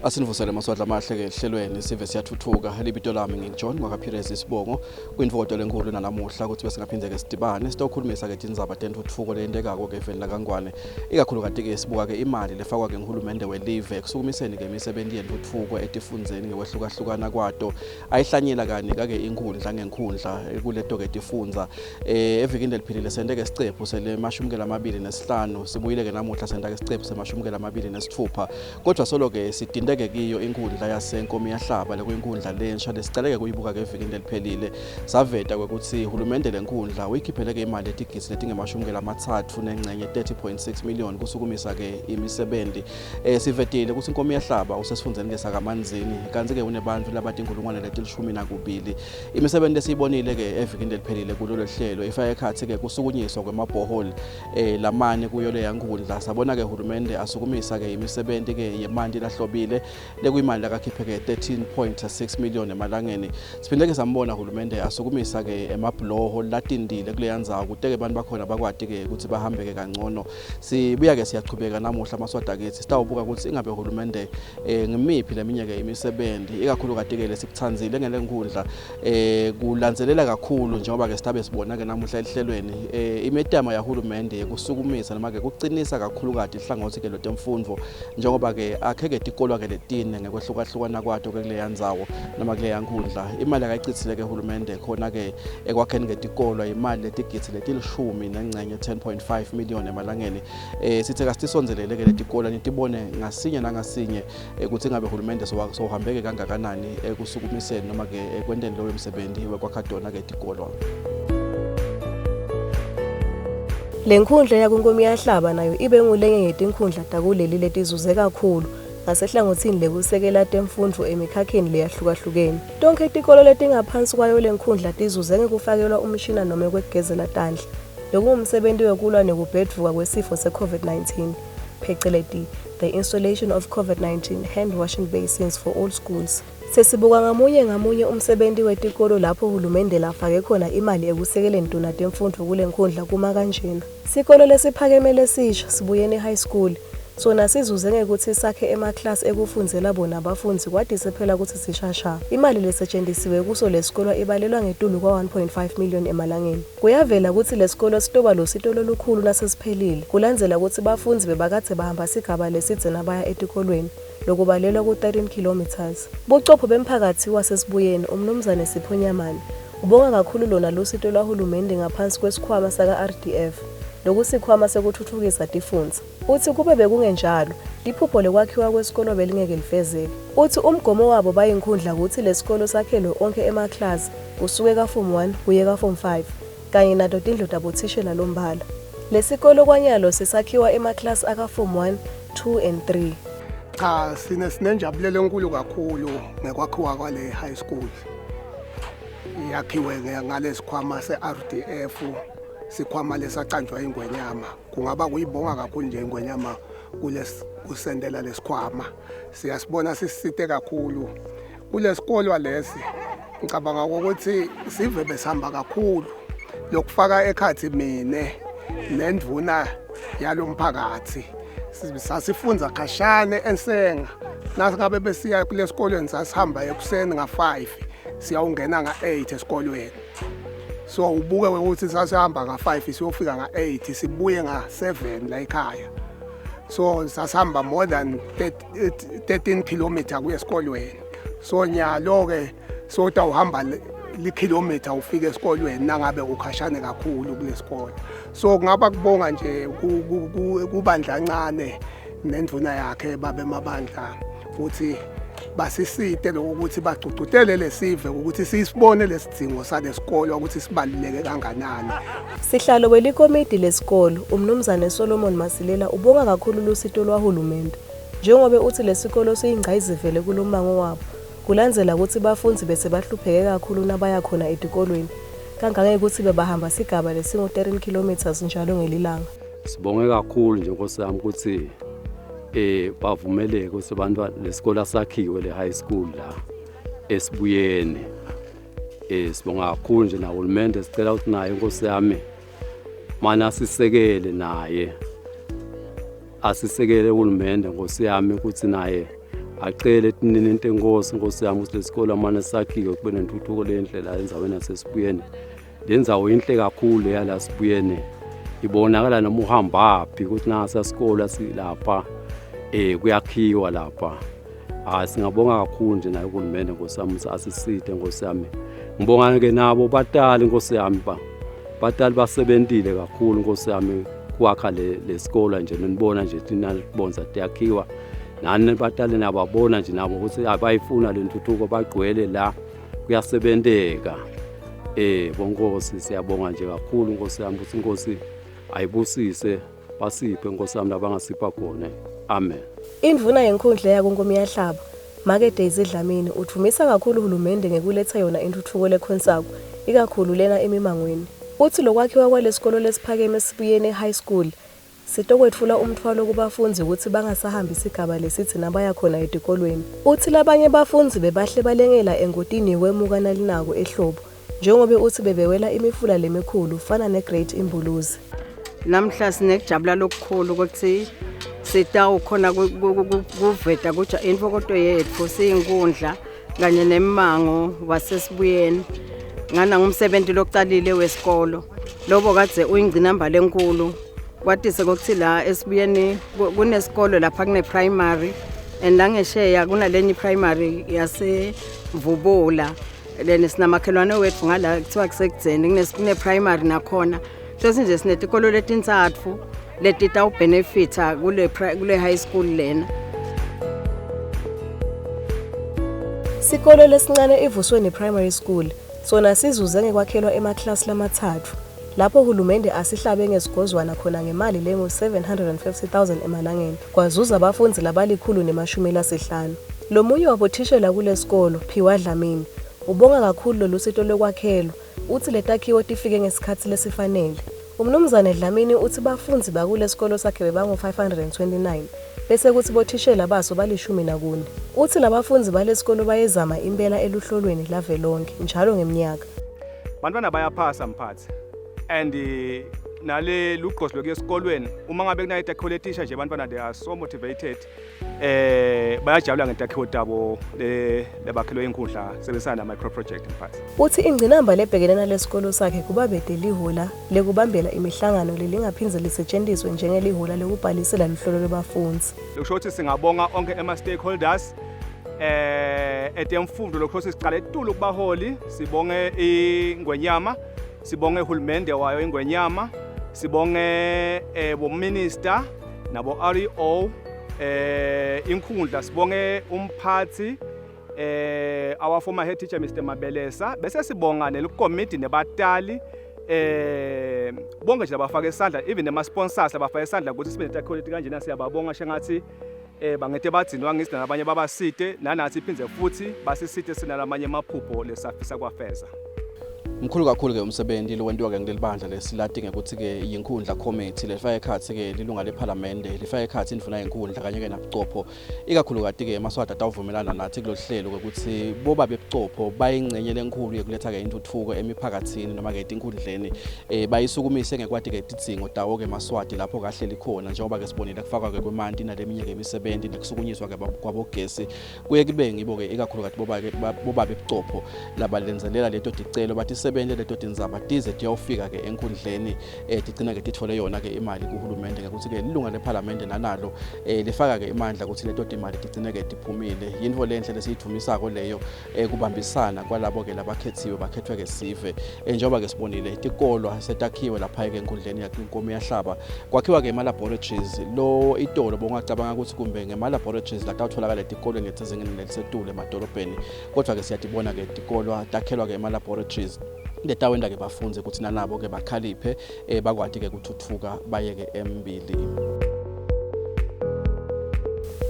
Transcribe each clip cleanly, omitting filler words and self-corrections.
Asinivusele maswadla amahle ke ehlelweni sive siyathuthuka. Libito lami nginguJohn ngwakaPires isibongo kwinfokoto lenkulu nalamuhla ukuthi bese ngaphinde ke sidibane sitokhulumisa ke tindzaba tentuthuko leyentekako ke eveni lakaNgwane, ikakhulukati ke sibuka ke imali lefakwa ke nguhulumende welive ekusukumiseni ke imisebenti yentuthuko etifundzeni ngekwehlukahlukana kwato. Ayihlanyela kani kake inkhundla ngenkhundla kuleto ke tifundza. Evikini leliphilile sente ke sicephu selemashumi 25, sibuyile ke namuhla senta ke sicephu semashumi 26. Kodwa solo ke sidinteke kiyo inkhundla yaseNkomiyahlaba, lekuyinkundla lensha lesicaleke kuyibuka ke evikini leliphelile. Saveta kwekutsi hulumende lenkhundla uyikhiphele ke imali etigidzi letingemashumi 3 nengcenye, 30.6 million, kusukumisa ke imisebenti. Sivetile kutsi Inkomiyahlaba usesifundzeni ke sakaManzini, kantsi ke unebantfu labatinkhulungwane leti-12. Imisebenti lesiyibonile ke evikini leliphelile kulolo hlelo ifaka ekhatsi ke kusukunyiswa kwemabhoholi lamane kuyo leya nkhundla. Sabona ke hulumende asukumisa ke imisebenti ke yemanti lahlobile, lekuyimali lakakhiphe ke 13.6 million emalangeni. Siphinde ke sambona hulumende asukumisa ke emabhuloho latindile kuleya ndzawo kute ke bantu bakhona bakwati ke ukuthi bahambe ke kangcono. Sibuya ke siyachubeka namuhla maswada kitsi, sitawubuka ukuthi ingabe hulumende ngimiphi leminye ke imisebenzi, ikakhulukati ke lesikutsandzile ngale nkhundla, kulandzelela kakhulu njengoba ke sitabe sibona ke namuhla ehlelweni imetamo yahulumende yekusukumisa noma ke kucinisa kakhulukati ihlangothi ke lwetemfundvo, njengoba ke akhe ke tikolwa ke letine ngekwehlukahlukana kwato ke kuleya ndzawo noma kuleya nkhundla. Imali akayicitsile ke hulumende khona ke ekwakheni ke tikolwa imali letigidzi letilishumi nengcenye, 10.5 million emalangeni. Sithe kasisondzelele ke letikolwa nitibone ngasinye nangasinye ukuthi ngabe hulumende sowuhambeke kangakanani ekusukumiseni noma ke ekwenteni loyo msebenzi wekwakha tona ke tikolwa. Le nkhundla yakuNkomiyahlaba nayo ibe ngulenye yetinkhundla takuleli letizuze kakhulu ngasehlangothini lekusekela temfundvo emikhakheni leyahlukahlukene. Tonkhe tikolo letingaphansi kwayo lenkhundla tizuze ngekufakelwa umshina nome kwekugezela tandla, lokuwumsebenti wekulwa nekubhedvuka kwesifo se-COVID-19, pheceleti the installation of COVID-19 hand washing basins for all schools. Sesibuka ngamunye ngamunye umsebenti wetikolo lapho hulumende lafake khona imali ekusekeleni tona temfundvo kule nkhundla kuma kanjena. Sikolo lesiphakeme lesisha, Sibuyeni High School, sona sizuze ngekutsi sakhe emaklasi ekufundzela bona bafundzi kwatise phela kutsi sishasha. Imali lesetjentisiwe kuso lesikolwa ibalelwa ngetulu kwa-1.5 million emalangeni. Kuyavela kutsi lesikolo sitoba lusito lolukhulu nasesiphelile, kulandzela kutsi bafundzi bebakadze bahamba sigaba lesidze nabaya etikolweni, lokubalelwa ku-13 kilometers. Bucopho bemphakatsi waseSibuyeni, Umnumzane Sipho Nyamane, ubonga kakhulu lona lusito lwahulumende ngaphansi kwesikhwama saka-RDF, lokusikhwama sekutfutfukisa tifundza. Utsi kube bekungenjalo, liphupho lekwakhiwa kwesikolo belingeke lifezeke. Utsi umgomo wabo bayinkhundla kutsi lesikolo sakhelwe onkhe emaklasi kusuke ka-Form 1 kuye ka-Form 5 kanye nato tindlu tabothishela lombala. Lesikolo kwanyalo sisakhiwa emaklasi aka-Form 1, 2 and 3. Cha, sine sinenjabulelo enkulu kakhulu ngekwakhiwa kwale high school. Yakhiwe ngalesikhwama se-RDF, sikhwama lesacanjwa ingwenyama. Kungaba kuyibonga kakhulu nje ingwenyama kusendela lesikhwama. Siyasibona sisite kakhulu kulesikolwa lesi. Ngicabanga ukuthi sive besihamba kakhulu lokufaka ekhathi mine nendvuna yalomphakathi, sasifundza khashane ensenga. Nasingabe besiya kulesikolweni sasihamba ekuseni nga-5 siyawungena nga-8 esikolweni. So ubuke ukuthi sasihamba nga-5 siyofika nga-8, sibuye nga-7 la ekhaya. So sasihamba more than 13 kilometer kuya esikolweni. So nyalo-ke sotawuhamba likhilomitha ufike esikolweni nangabe ukhashane kakhulu kulesikole. So kungaba kubonga nje kubandla ncane nendvuna yakhe babe mabandla ukuthi basisite lokuthi bagcugcutele lesive ukuthi sisibone lesidzingo salesikolo ukuthi sibaluleke kanganani. Sihlalo welikomidi lesikolo, Umnumzane Solomon Masilela, ubonga kakhulu lusito lwahulumende, njengobe uthi lesikolo siyingcayizivele kulomango wabo, kulandzela kutsi bafundzi bese bahlupheke kakhulu nabaya khona etikolweni, kangangekutsi bebahamba sigaba lesingu-13 kilometers njalo ngelilanga. Sibonge kakhulu nje Nkosi yami ukuthi bavumeleke ukuthi abantu lesikole sakhiwe, le high school la esibuyeni. Sibonga kakhulu nje nahulumende, sicela ukuthi naye Nkosi yami mana sisekele, naye asisekele uhulumende Nkosi yami, ukuthi naye Acele etinini entenkosi Nkosi yami ukuthi lesikole amane sakhiwe kube nentuthuko lenhle la endzaweni yaseSibuyeni. Le ndzawo inhle kakhulu yala Sibuyeni, ibonakala noma uhambaphi ukuthi nasa sikole silapha, kuyakhiwa lapha. Hayi, singabonga kakhulu nje naye uhulumende Nkosi yami ukuthi asisite Nkosi yami. Ngibonga ke nabo batali Nkosi yami, ba batali basebentile kakhulu Nkosi yami kwakha le lesikole nje. Nibona nje thina libonza tiyakhiwa nani batali nababona nje nabo ukuthi abayifuna le ntuthuko, bagcwele la, kuyasebenteka. Bonkosi, siyabonga nje kakhulu Nkosi yami ukuthi Inkosi ayibusise, basiphe Nkosi yami labangasipha khona. Amen. Indvuna yenkhundla yakuNkomiyahlaba, Make Daisy Dlamini, udvumisa kakhulu uhulumende ngekuletha yona intfutfuko lekhonsako, ikakhulu lena emimangweni. Uthi lokwakhiwa kwalesikolo lesiphakeme Sibuyeni High School sitokwetfula umtfwalo kubafundzi kutsi bangasahambi isigaba lesitsi nabaya khona etikolweni. Uthi labanye bafundzi bebahle balengela engotini yekwemuka nalinako ehlobo, njengobe uthi bebewela imifula lemikhulu fana neGreat Imbuluzi. Namhla sinekujabula lokukhulu ukuthi sitawukhona kuveta kuja intokoto yethu siyinkundla kanye nemmango waseSibuyeni ngana ngumsebenzi lokucalile wesikolo lobo kadze uyingcinamba lenkulu. Kwatise kokuthi la eSibuyeni kunesikolo lapha, kune primary and la ngesheya kunalenye primary yaseMvubula, then sinamakhelwane wethu ngala kuthiwa kusekudzeni kune primary nakhona. Sesinje sinetikolo letintsatfu letitawubenefitha kule high school lena. Sikolo lesincane iVusweni Primary School sona sizuze ngekwakhelwa emaklasi lamathathu, lapho uhulumende asihlabe ngesigozwana khona ngemali lengu-750 000 emalangeni, kwazuza abafundzi labali-150. Lomunye wabothishela kulesikolo, Phiwa Dlamini, ubonga kakhulu lolusito lwekwakhelwa. Uthi letakhiwo tifike ngesikhatsi lesifanele. Umnumzane Dlamini uthi bafundzi bakulesikolo sakhe bebangu-529, bese kuthi bothishela baso bali-14. Uthi labafundzi balesikolo bayezama impela eluhlolweni lavelonke njalo ngeminyaka. Bantwana bayaphasa mphathi, and nale lugqozi lokuya esikolweni uma ngabe kunayitakhiwo letisha nje, abantwana they are so motivated, bayajabula ngetakhiwo tabo lebakhelwe inkundla sebenzisana na-micro project mphathi. Uthi ingcinamba lebhekene nalesikolo sakhe kuba bete lihola lekubambela imihlangano lelingaphindze lisetshenziswe njengelihola lekubhalisela luhlolo lwebafundzi. Lokusho ukuthi singabonga onke ema-stakeholders etemfundo. Lokho siqale etulu kubaholi, sibonge ingwenyama, sibonge uhulumende wayo ingwenyama, sibonge bominister nabo REO inkhundla, sibonge umphathi, our former head teacher Mr Mabelesa, bese sibonga nelikomiti nebatali, bonke nje labafaka isandla, even nema sponsors labafaka isandla ukuthi sibe netakhiwo leti kanjena. Siyababonga, shengathi bangete bagcinwa ngisi nabanye babasite nanathi iphindze futhi basisite sinalamanye amaphupho lesafisa kwafeza. Mkhulu kakhulu-ke umsebenzi lowentiwa-ke ngileli bandla lesilati ngekuthi-ke yinkhundla committee, lifaka ekhatsi-ke lilunga lephalamende, lifaka ekhatsi indvuna yenkhundla kanye-ke nabucopho. Ikakhulukati-ke emaSwati atawuvumelana nathi kulolu hlelo kwekuthi bobabe bucopho bayingcenye lenkhulu yekuletha-ke intuthuko emiphakathini noma-ke etinkhundleni, bayisukumise ngekwati-ke tidzingo tawo-ke emaSwati lapho kahleli khona, njengoba-ke sibonile kufakwa-ke kwemanti naleminye-ke imisebenzi nekusukunyiswa-ke kwabogesi. Kuye kube ngibo-ke ikakhulukati bobabe bucopho labalenzelela leto ticelo, batisebente leto tindzaba tize tiyawufika-ke enkundleni, tigcina-ke titfole yona-ke imali kuhulumende, ngekuthi-ke lilunga lephalamende nanalo lifaka-ke imandla ukuthi leto timali tigcine-ke tiphumile. Yintfo lenhle lesiyidvumisako leyo, kubambisana kwalabo-ke labakhetsiwe bakhethwe-ke sive. Njengoba-ke sibonile tikolwa setakhiwe lapha-ke enkundleni yaNkomiyahlaba, kwakhiwa-ke ema-laboratories lo itolo bongacabanga ukuthi kumbe ngema-laboratories latawutholakala etikolweni letisezingeni lelisetulu emadolobheni, kodwa-ke siyatibona-ke tikolwa takhelwa-ke ema-laboratories letawenta-ke bafundzi ukuthi nanabo-ke bakhaliphe, bakwati-ke kuthuthuka bayeke embili.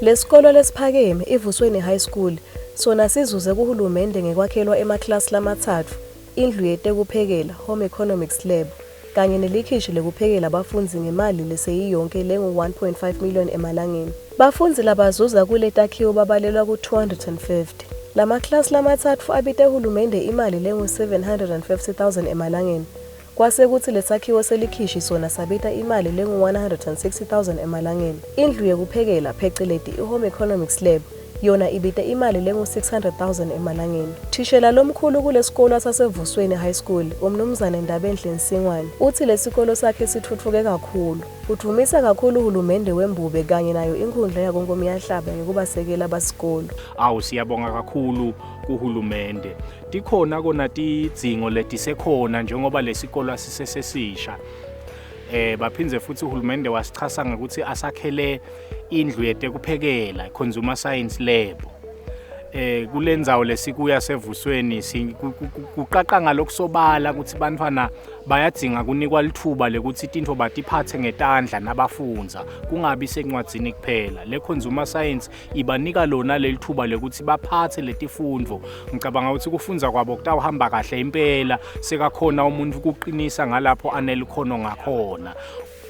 Lesikolo lesiphakeme iVusweni High School sona sizuze kuhulumende ngekwakhelwa emaklasi lamathathu, indlu yetekuphekela, home economics lab, kanye nelikhishi lekuphekela bafundzi ngemali leseyiyonke lengu-1.5 million emalangeni. Bafundzi labazuza kuletakhiwo babalelwa ku-250. Lamaklasi lamathathu abite hulumende imali lengu-750 000 emalangeni, kwase kuthi lesakhiwo selikhishi sona sabita imali lengu-160 000 emalangeni. Indlu yekuphekela, pheceleti i-home economics lab, Yona ibite imali lengu-600,000 emalangeni. Thishela lomkhulu kulesikolo sasevusweni High School, umnumzane Ndabenhle Nsingwane, uthi lesikolo sakhe sithuthuke kakhulu. Udvumisa kakhulu uhulumende wembube kanye nayo inkhundla yakoNkomiyahlaba ngekubasekela basikolo. Awu, siyabonga kakhulu kuhulumende. Tikhona kona tidzingo letisekhona njengoba lesikolo sisesesisha. Baphindze futhi uhulumende wasichasa ngokuthi asakhele indlu yetekuphekela, consumer science lab. Kulendzawo lesikuya sevusweni kuqaqa ngalokusobala ukuthi bantwana bayadzinga kunikwa lithuba lekuthi tintfo batiphathe ngetandla nabafundza, kungabi sencwadzini kuphela. Le consumer science ibanika lona leli thuba lekuthi baphathe letifundvo. Ngicabanga ukuthi kufundza kwabo kutawuhamba kahle impela, sekakhona umuntu kuqinisa ngalapho anelikhono ngakhona.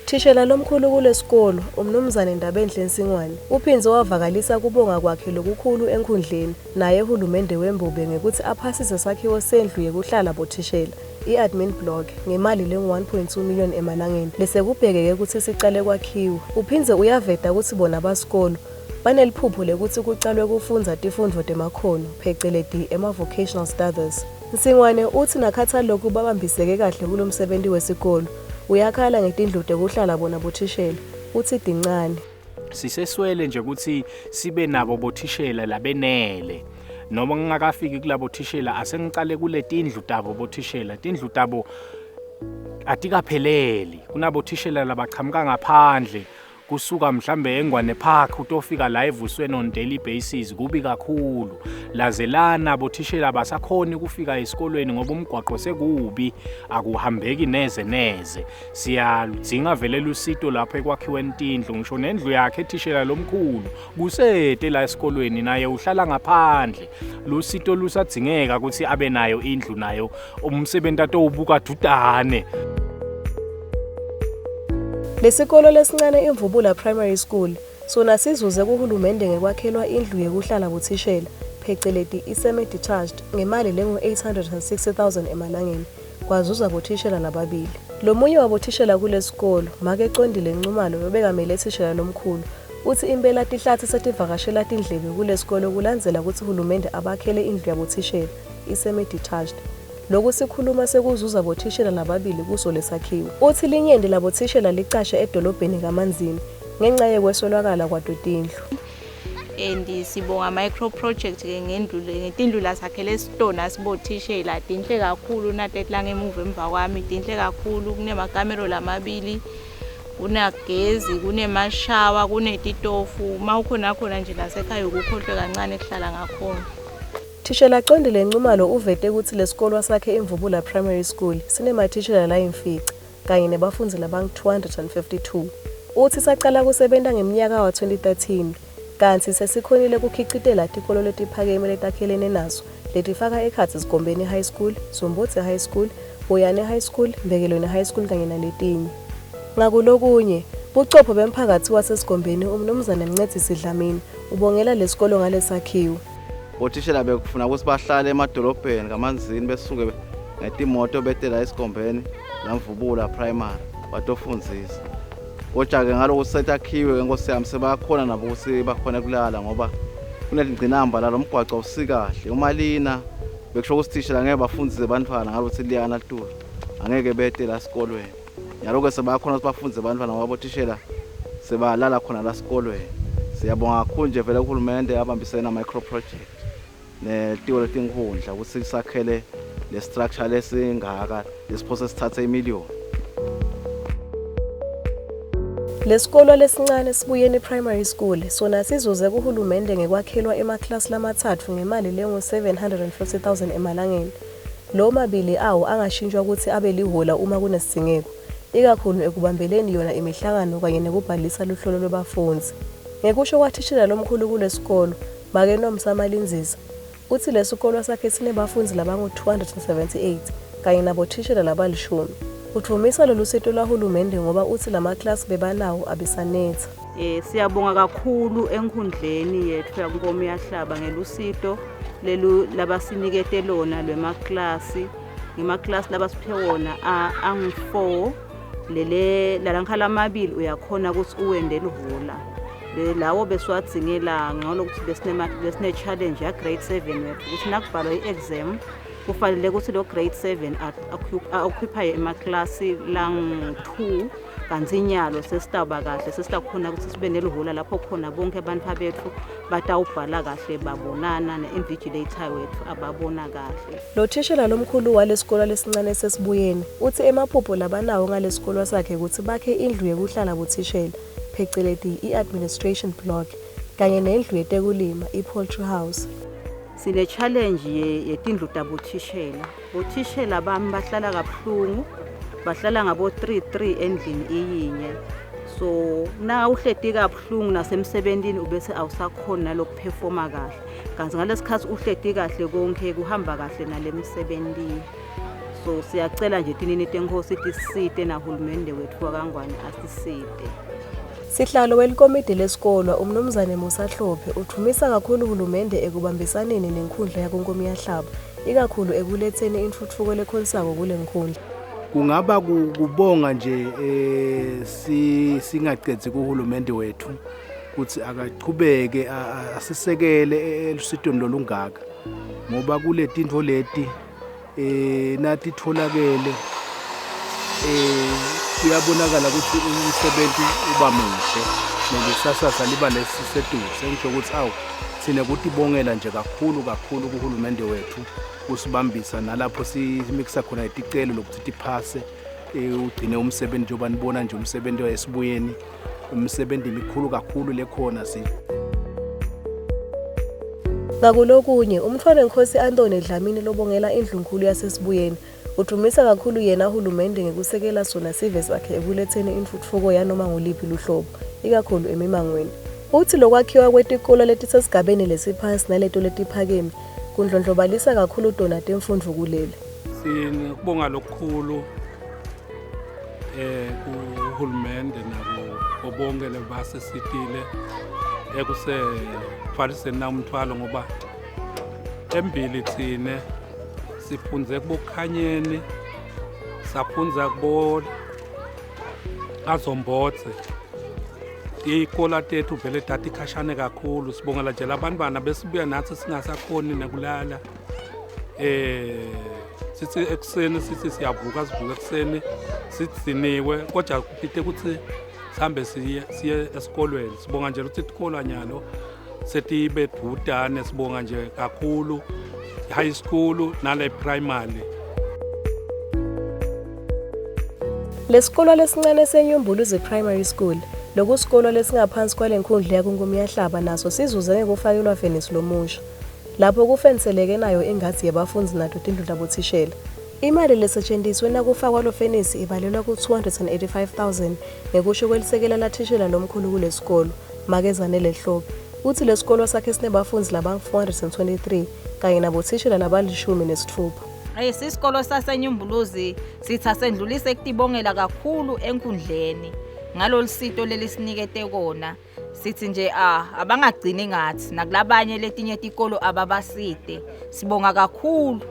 Thishela lomkhulu kulesikolo, umnumzane Ndabenhle Nsingwane, uphindze wavakalisa kubonga kwakhe lokukhulu enkhundleni naye uhulumende wembube ngekuthi aphasise sakhiwo sendlu yekuhlala bothishela, i-admin block, ngemali lengu-1.2 million emalangeni lesekubhekeke ukuthi sicale kwakhiwa. Uphindze uyaveta ukuthi bona basikolo baneliphupho lekuthi kucalwe kufundza tifundvo temakhono, pheceleti ema-vocational studies. Nsingwane uthi nakhathali lokhu babambiseke kahle kulo msebenzi wesikolo. Uyakhala ngetindlu tekuhlala bona bothishela, uthi tincane. Siseswele nje ukuthi sibe nabo bothishela labenele. Noma ngingakafiki kulabo thishela, asengicale kule tindlu tabo bothishela. Tindlu tabo atikapheleli. Kunabo thishela labachamuka ngaphandle, kusuka mhlambe eNgwane Park utofika la evusweni on daily basis, kubi kakhulu. Lazelana bothishela basakhoni ukufika esikolweni ngoba umgwaqo sekubi, akuhambeki neze neze. Siyaludzinga vele lusito lapho ekwakhiweni tindlu, ngisho nendlu yakhe thishela lomkhulu kusete la esikolweni, naye uhlala ngaphandle. Lusito lusadzingeka ukuthi abe nayo indlu nayo, umsebenzi atowubuka dudane. Lesikolo lesincane iMvubula Primary School sona sizuze kuhulumende ngekwakhelwa indlu yekuhlala bothishela, pheceleti i-semi-detached, ngemali lengu-860,000 emalangeni, kwazuza bothishela lababili. Lomunye wabothishela kulesikolo, make Condile Nxumalo, lobekamele thishela lomkhulu, uthi impela tihlathi setivakashela tindlebe kulesikolo kulandzela kutsi hulumende abakhele indlu yabothishela, i-semi-detached. Loku sikhuluma sekuzuza bothishela lababili kuso lesakhiwo. Uthi linyenti labothishela licashe edolobheni kaManzini ngenca yekweswelakala kwato tindlu. And sibonga micro project ke ngendlu ngetindlu lasakhele sitona sibothishela, tinhle kakhulu nateti ngemuva emva kwami, tinhle kakhulu. Kunemakamelo lamabili, kunagezi, kunemashawa, kunetitofu. Uma ukhona khona nje nasekhaya ukukhohlwe kancane kuhlala ngakhona. Thishela Condile Nxumalo uvete kutsi lesikolo sakhe iMvubula Primary School sinemathishela layimfica kanye nebafundzi labangu-252. Uthi sacala kusebenta ngeminyaka wa-2013 kanti sesikhonile kukhicitela tikolo letiphakeme letakhelene naso, letifaka ekhatsi Sigombeni High School, Zombodze High School, Boyane High School, Mbekelweni High School kanye naletinye. Ngakulokunye, bucopho bemphakatsi wasesigombeni, umnumzane Mncedisi Dlamini, ubongela lesikolo ngalesakhiwo. Bothishela bekufuna ukuthi bahlale emadolobheni kaManzini, besuke ngetimoto betela esigombeni laMvubula Primary batofundzisa. Kodwa-ke ngaloku setakhiwe, nkosi yami, sebayakhona nabo ukuthi bakhone kulala, ngoba kunetingcinamba la, lo mgwaco awusikahle. Uma lina bekusho ukuthi thishela ngeke bafundzise bantfwana ngalokuthi liyana litulu, angeke bete la esikolweni. Nyalo-ke sebayakhona ukuthi bafundzise bantfwana ngoba bothishela sebalala khona la esikolweni. Siyabonga kakhulu nje vele uhulumende abambisene na-micro project netiko letinkhundla ukuthi sakhele le structure lesingaka lesiphose sithathe imiliyoni. Lesikolo lesincane Sibuyeni Primary School sona sizuze kuhulumende ngekwakhelwa emaklasi lamathathu ngemali lengu-750,000 emalangeni. Lo mabili awo angashintshwa ukuthi abe lihola uma kunesidingeko, ikakhulu ekubambeleni yona imihlangano kanye nekubhalisa luhlolo lwebafundzi. Ngekusho kwathishela lomkhulu kulesikolo, make Nomsa Malinzisa, uthi lesikolo sakhe sinebafundzi labangu-278 kanye nabothishela labalishumi. Udvumisa lolu sito lwahulumende ngoba uthi lamaklasi bebanawo abesanetha. Siyabonga kakhulu enkhundleni yethu yakuNkomiyahlaba ngelusito lelu labasinikete lona lwemaklasi. Ngemaklasi labasiphe wona angu-4, lele lalankhala amabili uyakhona ukuthi uwende lihola. Lawo besiwadzingela ngcono ukuthi besine challenge ya grade 7 wethu ukuthi nakubhalwa i-exam kufanele ukuthi lo grade 7 occupy emaklasi lang-2, kanti inyalo sesitawuba kahle, sesitakhona ukuthi sibe nelihhola lapho khona bonke abantu bethu batawubhala kahle, babonana ne-invigilator wethu ababona kahle. Lo thishela lomkhulu walesikolo lesincane sesibuyeni uthi emaphupho labanawo ngalesikolo sakhe ukuthi bakhe indlu yekuhlala bothishela, pheceleti i-administration block, kanye nendlu yetekulima, i-poultry house. Sine challenge yetindlu tabothishela. Bothishela bami bahlala kabuhlungu, bahlala ngabo 3 3 endlini iyinye. So na uhleti kabuhlungu nasemsebentini ubese awusakhona nalokuperforma kahle, kanti ngalesikhathi uhleti kahle konke kuhamba kahle nalemsebentini. So siyacela nje tinini tenkosi tisite nahulumende wethu wakaNgwane asisite. Sihlalo welikomidi lesikolwa umnumzane Musa Hlophe uthumisa kakhulu uhulumende ekubambisaneni nenkhundla yakuNkomiyahlaba, ikakhulu ekuletheni intfutfuko lekhonsako kule nkhundla. Kungaba kubonga nje singacedzi kuhulumende wethu ukuthi akachubeke asisekele elusitweni lolungaka, ngoba kule tintfo leti nathi tholakele kuyabonakala ukuthi umsebenzi uba muhle nelisasasa liba lesiseduze. Ngisho ukuthi awu sine kutibongela nje kakhulu kakhulu kuhulumende wethu usibambisa nalapho simikisa khona iticelo lokuthi tiphase ugcine umsebenzi, njengoba nibona nje umsebenzi wesibuyeni, umsebenzi mikhulu kakhulu lekhona si. Ngakulokunye, umntwana wenkosi Anthony Dlamini lobongela indlunkulu yasesibuyeni udumisa kakhulu yena uhulumende ngekusekela sona sive sakhe ekuletheni intfutfuko yanoma nguliphi luhlobo, ikakhulu emimangweni. Uthi lokwakhiwa kwetikolo letisesigabeni lesiphansi naleto letiphakeme kundlondlobalisa kakhulu tona temfundvo kuleli. Sinokubonga lokukhulu kuhulumende nabo bonke lebasisitile ekusefaliseni na umthwalo, ngoba embili thine sifunze kubokhanyeni, safunza kubo azombotse. Iy'kola tethu vele data ikhashane kakhulu. Sibongela nje labantwana besibuya nathi singasakhoni nekulala. Sithi ekuseni sithi siyavuka, sivuka ekuseni sidziniwe, kodwa kuphite ukuthi sihambe siye esikolweni. Sibonga nje ukuthi itikolo nyalo setibe dvutane, sibonga nje kakhulu high school nale primary. Lesikolo lesincane seNyumbuluzi Primary School, lokusikolo lesingaphansi kwale nkhundla yakuNkomiyahlaba, naso sizuze ngekufakelwa fenisi lomusha. Lapho kufenseleke nayo ingathi yabafundi nato tindlu tabothishela. Imali lesetshenziswe nakufakwa lo fenisi ibalelwa ku-285,000 ngekusho kwelisekela lathishela lomkhulu kulesikolo, Makezanele Hlophe. Uthi lesikolo sakhe sinebafundi laba-423 kanye nabothishela labali-16. Sisikolo saseNyumbuluzi sithi asendlulise ekutibongela kakhulu enkundleni ngalolu sito lelisinikete kona. Sithi nje abangagcini ngathi nakulabanye letinye tikolo ababasite. Sibonga kakhulu.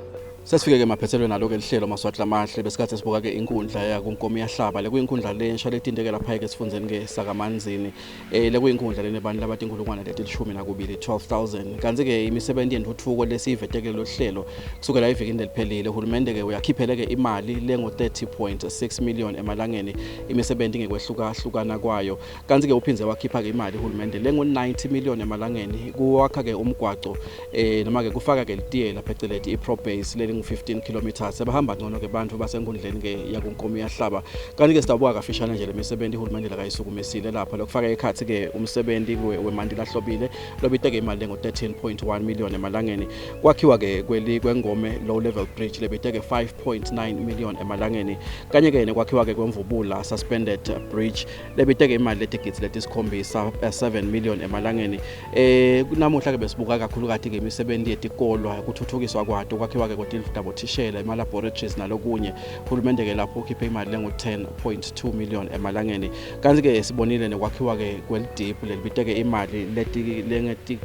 Sesifike ke emaphethelweni nalo-ke lihlelo Maswati Lamahle. Besikhathi sibuka-ke inkundla yakuNkomiyahlaba, lekuyinkundla lensha letinteke lapha-ke esifundzeni-ke sakaManzini. Lekuyinkundla lenebantu labatinkulungwane leti-12, 12,000. Kanti-ke imisebenzi yentuthuko lesiyiveteke lolu hlelo kusukela evikini leliphelile, uhulumende-ke uyakhiphele-ke imali lengu-30.6 million emalangeni imisebenzi ngekwehlukahlukana kwayo. Kanti-ke uphindze wakhipha-ke imali uhulumende lengu-90 million emalangeni kuwakha-ke umgwaco noma-ke kufaka-ke litiyela pheceleti i-probase lelingu-15 kilometers sebahamba ngcono-ke bantfu basenkundleni-ke yakuNkomiyahlaba. Kanti-ke sitawubuka kafishane nje lemisebenzi uhulumende lakayisukumisile lapha, lokufaka ekhatsi-ke umsebenzi wemanti lahlobile lobiteke imali lengu-13.1 million emalangeni, kwakhiwa-ke kwengome low level bridge lebiteke 5.9 million emalangeni, kanye-ke nekwakhiwa-ke kwemvubula suspended bridge lebiteke imali letigidzi letisikhombisa, 7 million emalangeni. Namuhla-ke besibuka kakhulukati-ke imisebenzi yetikolwa, kuthuthukiswa kwato, kwakhiwa-ke kwetindlu. tindlu tabothishela, ema-laboratories nalokunye. Hulumende-ke lapho ukhiphe imali lengu-10.2 million emalangeni. Kanti-ke sibonile nekwakhiwa-ke kwelidiphu lelibiteke imali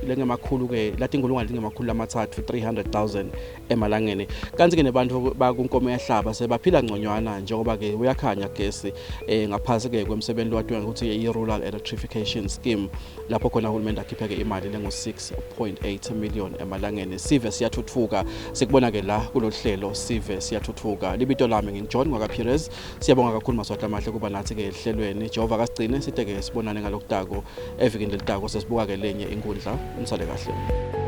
lengemakhulu-ke latinkulungwane letingemakhulu lamathathu, 300,000 emalangeni. Kanti-ke nebantu bakuNkomo yahlaba sebaphila ngconywana njengoba-ke uyakhanya gesi ngaphasi-ke kwemsebenzi lowatiwa ngekutsi i-rural electrification scheme, lapho khona uhulumende akhiphe-ke imali lengu-6.8 million emalangeni. Sive siyathuthuka, sikubona-ke la kulolu hlelo Sive Siyathuthuka. Libito lami nginguJohn ngwakaPires. Siyabonga kakhulu Maswati amahle kuba nathi-ke ehlelweni. Jehova kasigcine, side-ke sibonane ngalokutako evikini lelitako, sesibuka-ke lenye inkundla. Nisale kahle.